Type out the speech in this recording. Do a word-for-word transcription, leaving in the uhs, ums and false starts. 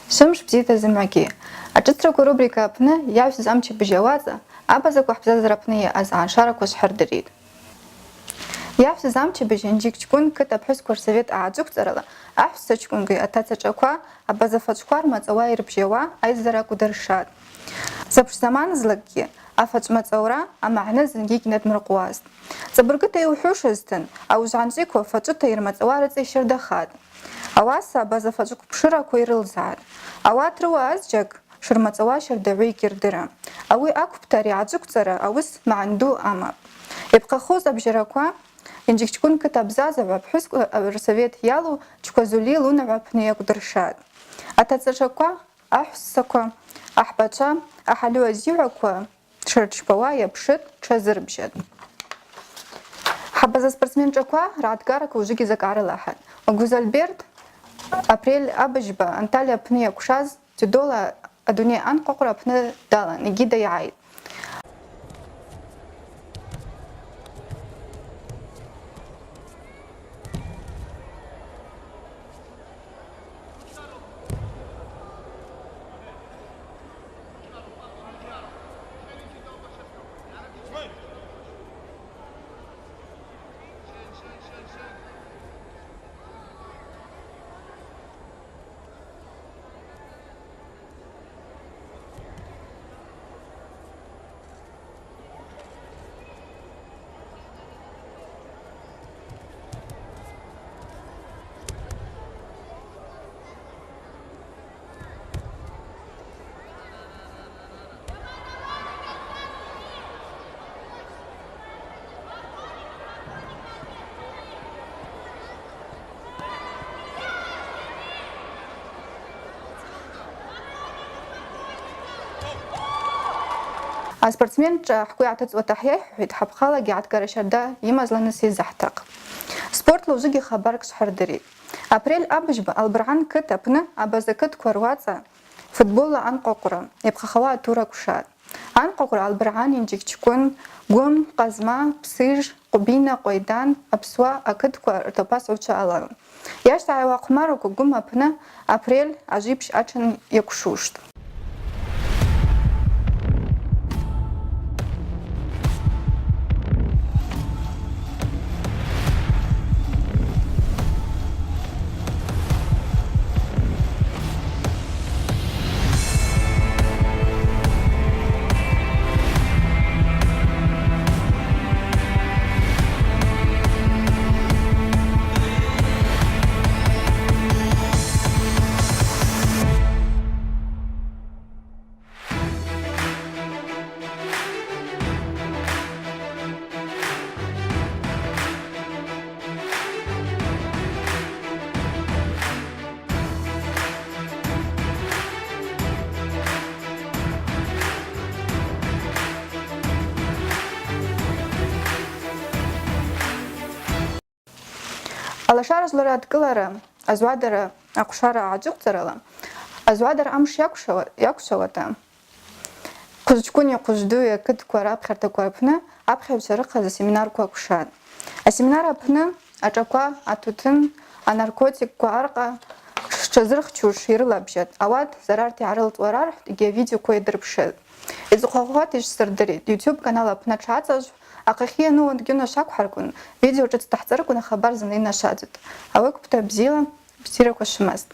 Швымш бзита зымгӏвагьи. Ашӏыцраква рубрика апны йагӏвсыз амчыбыжь ауацӏа абазаква хӏбзазара апны йаъаз гӏаншараква швхӏырдыритӏ. Йагӏвсыз амчыбыжь Нджик-Чкӏвын кыт апхӏвысква рсовет агӏаджвыквцӏарала ахӏвссачкӏвынгьи атацашаква абаза фачӏвква рмацӏауа йырбжьауа айззара акӏвдыршатӏ. Запш заманызлакӏгьи афачӏв мацӏаура амагӏны зынгьи гьнадмыркъвуазтӏ. Цӏабыргыта йухӏвушызтын, ауи жвгӏанчӏвиква фачӏвыта йырмацӏауа рыцӏа йщардахатӏ. Ауаса абаза фачӏв квпшыраква йрылзгӏатӏ. Ауат рыуа азджьакӏ шырмацӏауа щардагӏвы йгьырдырам. Ауи аквпӏта ари агӏаджвыквцӏара ауыс магӏны ду амапӏ. Йапхъахуз абжьараква Нджик-Чкӏвын кыт абзазагӏва апхӏвысква рсовет йалу Чквазули лунагӏва апны йакӏвдыршатӏ. Атацашаква, ахӏвссаква, ахӏбачва, ахӏалиу азигӏваква тшырчпауа йапшытӏ, тшазырбжьатӏ. Хӏабаза спортсменчӏваква ргӏатгараква ужвыгьи закӏ гьарылахӏатӏ. Магуз Альберт апрель абыжьба Анталия апны йакӏвшаз дзюдола адуней анкъвакъвра апны далан йгьи дайгӏайтӏ. Аспортсменчва хӏгвы йгӏатыцӏуата хӏйайхӏвхӏвитӏ хӏапхъалагьи йгӏатгара щарда йымазланыс йызахӏтахъ. Спортла ужвыгьи хабаркӏ швхӏырдыритӏ. Апрель абыжьба Албыргӏан кыт апны абаза кытква руацӏа футболла анкъвакъвра йапхъахауа атур акӏвшатӏ. Анкъвакъвра Албыргӏан, Нджик-Чкӏвын, Гвым, Къазма, Псыж, Къвбина, Къвайдан, Апсуа акытква ртопазгӏвчва алан. Йащтагӏайуа ахъвмарраква Гвым апны апрель ажвипщ атшын йакӏвшуштӏ. Алашара жвлара адкӏылара азуадара ахъвшара агӏаджвыквцӏарала азуадара амш йакӏвшауа-, йакӏвшауата, хъвыжвчкӏвыни хъвыжвдуи акытква рапхьартаква рпны апхьагӏвчва рыхъаз асеминарква акӏвшатӏ. Асеминар апны ашӏаква, атутын, анаркотикква аркъа шчвазырхчуш йрылабжьатӏ, ауат зарарта йгӏарылцӏуа рархӏвтӏ йгьи авидеоква йадырпшытӏ. Йцӏыхъвахуата йшвсырдыритӏ, YouTube канал апны тшгӏацӏажв, ахъахьы йану уынгьи унашаквхӏарквын, видео шӏыц дгӏацӏарыквын ахабар зынла йнашвадзутӏ. Ауи акӏвпӏта бзила, бзираква швымазтӏ.